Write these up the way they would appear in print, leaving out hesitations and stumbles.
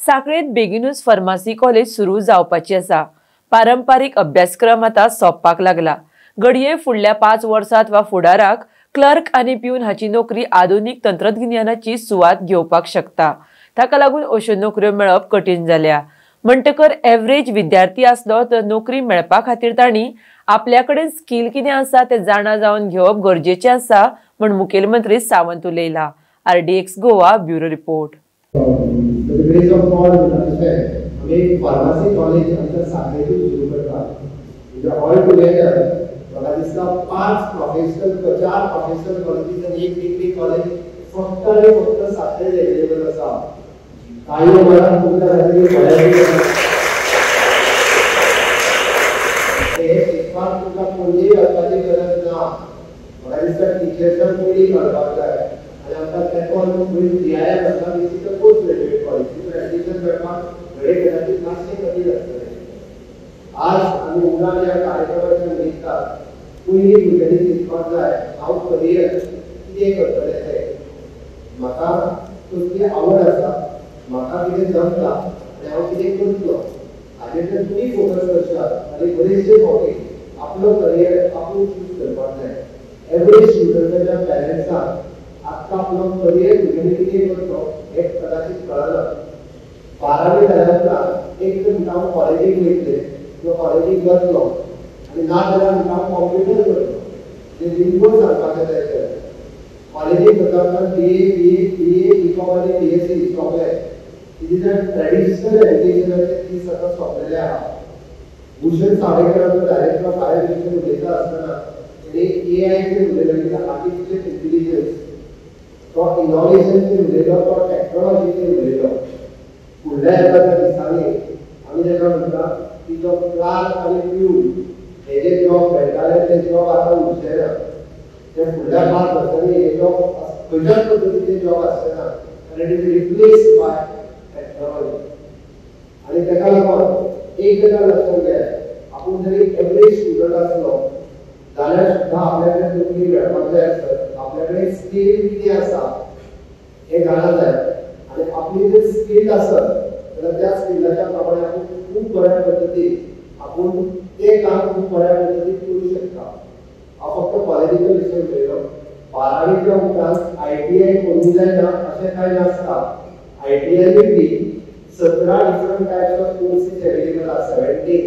सांखळेंत बेगीनूच pharmacy college सुरू जावपाची आसा. पारंपारीक अभ्यासक्रम आतां सोंपपाक लागला. घडये फुडल्या 5 वर्सांत वा फुडाराक क्लर्क आनी प्यून हाची नोकरी आधुनीक तंत्रगिन्यानाची सुवात घेवपाक शकता. ताका लागून अश्यो नोकऱ्यो मेळप कठीण जाल्या. म्हणटकर एवरेज विद्यार्थी आसलो तर नोकरी मेळपा खातीर तांणी आपल्या कडेन स्कील कितें आसा तें जाणा जावन घेवप गरजेचें आसा म्हूण मुखेलमंत्री Sawant उलयला. RDX Goa bureau report. Pharmacy college आमच्या सांखळेतून सुरू करता. म्हणजे ऑल टुगेदर म्हाका दिसता 5 प्रोफेशनल 4 प्रोफेशनल कॉलेजीस आनी 1 डिग्री कॉलेज फक्त आनी फक्त सांखळेत अवेलेबल आसा. काही वरां तुमच्या खातीर हे शिकपाक तुमकां पणजे वचपाची गरज ना. म्हाका दिसता टिचर्सांक पयलीं कळपाक जाय आनी आमकां तेंको GIM आसा, which is a post graduate college, तितून एडमिशन मेळपाक घडये कदाचित मातशें कठीण आसतलें. आज आमी उडान ह्या कार्यक्रमाच्या निमित्तान पयलीं भुरग्यांनी चिंतपाक जाय हांव करियर कितें करतलें तें, म्हाका कसली आवड आसा, म्हाका कितें जमता आनी हांव कितें करतलो हाजेर जर तुमी फोकस करशात आनी बरेचशे फावटी आपलो करियर आपूण चूज करपाक जाय. एवरेज स्टुडंटाच्या पॅरंट्साक आत्तां आपलो करियर भुरग्यांनी कितें करतलो हें कदाचित कळना. 12वी जाल्या उपरांत एक तर म्हणटा हांव कॉलेजीक वयतलें किंवा कॉलेजीक वतलो आनी ना जाल्यार म्हणटा हांव कॉम्प्युटर करतलो. जे बिलकूल सांगपाचें जाय कॉलेजीक वता उपरांत BA BA BA BCom आनी BSc सोंपलें. तिजें ट्रेडिशनल एज्युकेशनाचे दीस आतां सोंपलेले आहा. भूषण सावयकराचो डायरेक्टर ऑफ हायर एज्युकेशन उलयता आसतना तेणी AIचेर उलयलो, कित्याक आर्टिफिशियल इंटेलिजन्स, तो इनोवेशनचेर उलयलो, तो टॅक्नोलॉजीचेर उलयलो. फुडल्या येता त्या दिसांनी आमी ताका म्हणटा की जो क्लार्क आनी प्यून हे जे जॉब मेळटाले ते जॉब आतां उरचे ना. ते फुडल्या 5 वर्सांनी हे जॉब खंयच्याच पद्दतीचे जॉब आसचे ना, कारण it is replace by technology. आनी ताका लागून एक गजाल लक्षात घेयात, आपूण जरी एवरेज स्टुडंट आसलो जाल्यार सुद्दां आपल्या कडेन नोकरी मेळपाक जाय आसत आपल्या कडेन स्कील कितें आसा हें जाणा जाय आनी आपली जर स्कील आसत जाल्यार त्या स्किलाच्या प्रमाणे आपूण खूब बऱ्या पद्दतीन आपूण तें काम खूब बऱ्या पद्दतीन करूं शकता. हांव फक्त कॉलेजीचो विशय उलयलो. 12वीच्या उपरांत ITI करूंक जायना अशें कांय नासता. ITI B 17 different types of courses available आसा, 17.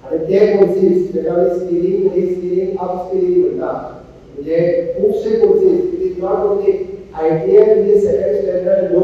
आनी ते कोर्सीस जेका आमी स्किलिंग, रिस्किलिंग, अपस्किलिंग म्हणटा, म्हणजे खुबशे courses. It is not only ITI म्हणजे सेकंड स्टँडर्ड नो.